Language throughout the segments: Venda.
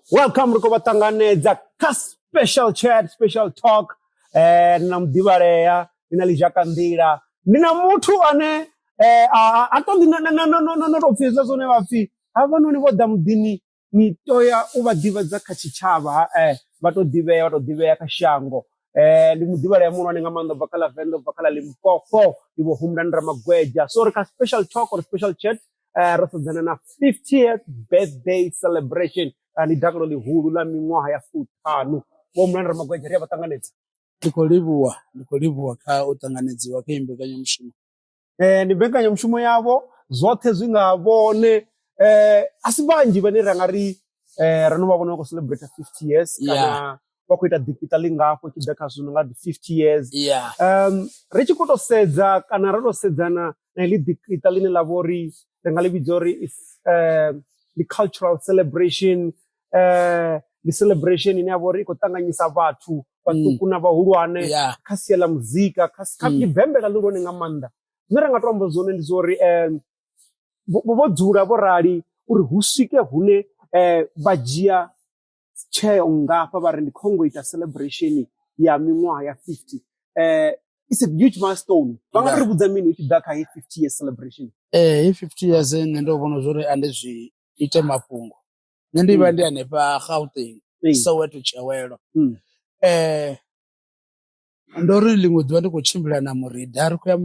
Welcome, ri khou vha ṱanganedza kha special chat, special talk. Ndi na muḓivhalea, ndi na ḽizhaka nḓila, ndi na muthu ane a ṱoḓi na tou pfhi hezwiḽa zwine vha pfhi havhanoni vho ḓa muḓini ni toya u vha ḓivhadza kha tshitshavha, vha to ḓivhea, vha to ḓivhea kha shango. Ndi muḓivhalea muhulwane nga maanḓa ubva kha ḽa Venḓa, ubva kha ḽa Limpopo, ndi Vho Humbulani Ramagwedzha. So ri kha special talk or special chat, ro sedzana na 50th birthday celebration, ndi dakalo ḽihulu ḽa miṅwaha ya 50. Vho Humbulani Ramagwedzha, ri a vha ṱanganedza. Ndi khou livhuwa, ndi khou livhuwa kha u ṱanganedziwa kha iyi mbekanyamushumo. Ndi mbekanyamushumo yavho, zwoṱhe zwi nga vhone. A si vhanzhi vhane ra nga ri ro no vha vhona vha khou celebrate 50 years kana vha khou ita ḓikiṱa ḽingafho tshi ḓa kha zwino nga 50 years. Ri tshi khou tou sedza kana ro tou sedzana na heḽi ḓikiṱa ḽine ḽa vha uri ri nga ḽi vhidza uri ndi cultural celebration, ndi celebration ine ya vha uri i khou ṱanganyisa vhathu vhaṱuku na vhahulwane kha sia ḽa muzika, kha ndi bembela ḽihulwane nga maanḓa. Zwine ra nga to amba zwone ndi zwa uri vho dzula vho rali uri hu swike hune vha dzhia tsheo ngafha vha ri ndi khou ngo ita celebration ya miṅwaha ya 50. It's a huge milestone. Vha nga ri vhudza mini hu tshi ḓa kha heyi 50 years celebration? Heyi 50 years nṋe ndo vhona zwori a ndi zwi ite mafhungo. Nṋe ndi vha ndi hanefha Gauteng, Soweto Tshiawelo. Ndo ri ḽiṅwe ḓuvha ndi khou tshimbila na murida ri khou ya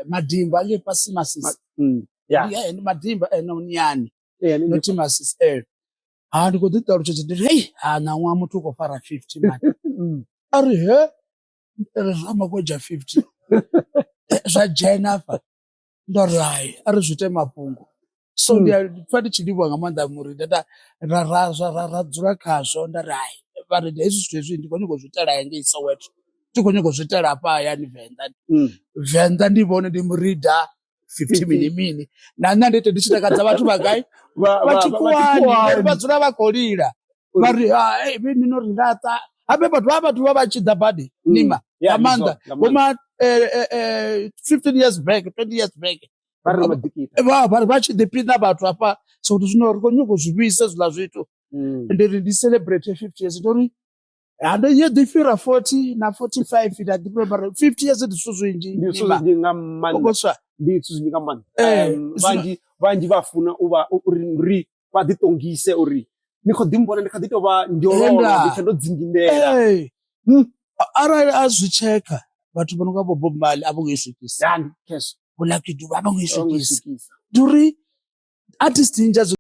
Madimba hangei fhasi Masisi. Ndi Madimba no Niani. Not Masisi. Ha ndi khou ḓi ṱalutshedza ndi ri hei ha ṋaṅwaha muthu u khou fara 50 man. A ri he ri Ramagwedzha 50. Zwa dzhena hafha. Ndo ri hai a ri zwi ite mafhungo. So ndi a pfa ndi tshi livhuwa nga maanḓa murida nda ra ra ra ra dzula khazwo nda ri hai vha ri hezwi zwithu hezwi ndi khou nyanga u zwi itela ngei Soweto. Thi khou nyanga u zwi itela hafha hayani Venḓa. Venḓa ndi vhone ndi murida 50 mini mini. Na nṋe ndi ite ndi tshi takadza vhathu vha gai vha tshikhuwani vha dzula vha khou lila. Vha ri hai vheni no ri laṱa. Habe vhathu vha vhathu vha vha tshi ḓa badi nima nga maanḓa vho ma 15 years back, 20 years back. Vha ri maḓikita. Vha vha tshi ḓiphina vhathu hafha so kuti zwino ri khou nyanga u zwi vhuisa hezwiḽa zwithu. Ndi ri ndi celebrate 50 years ndo ri ha ndo yo ḓi fhira 40 na 45 nda ḓi mara 50 years ndi zwithu zwinzhi. Ndi zwithu zwinzhi nga maanḓa. Ndi zwithu zwinzhi nga maanḓa. Vhanzhi vhanzhi vha funa u vha uri ri vha ḓi ṱongise uri ni khou ḓi mbona ndi kha ḓi tou vha njololo ndi tshe ndo dzingindela. Arali a zwi tshekha vhathu vho no nga vho Bob Marley a vho ngo i swikisa. Ya ndi khezwo. Vho Lucky Dube a vho ngo i swikisa. Ndi uri artist nnzhi a dzi